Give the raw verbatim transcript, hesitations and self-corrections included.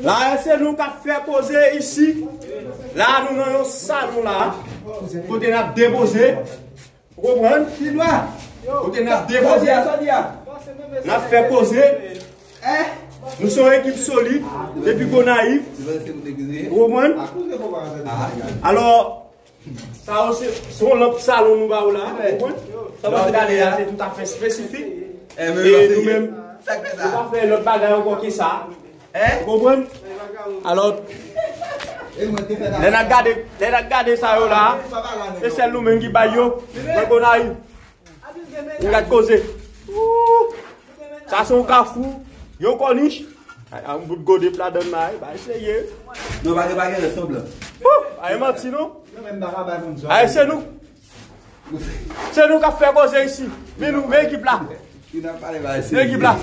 La, se nou k ap fè koze isi. La, nou nan yon salon la, kote n ap depoze. Ou konprann? Kote n ap depoze. N ap fè koze. Nou se yon ekip solid depi Gonayiv. Ou konprann? Alò, sa yo se, se yon lanp salon nou ba ou la. Ou konprann? Sa w ap gade a, se toutafè espesifik. E nou menm, nou pa fè lòt bagay ankò ke sa. Ou konprann? Alò, lè n ap gade, lè n ap gade sa yo la, se sèl nou menm ki bay yo. Nan Gonayiv. N gad koze. Sa se yon kafou, yon kònich. Ay, yon bout gode pla dan la, ay, bay serye. Non, pa gen, pa gen, sanblan. Ay, manti, non? Ay, se nou. Se nou k ap fè koze isi. Men nou, men ekip la. Men ekip la.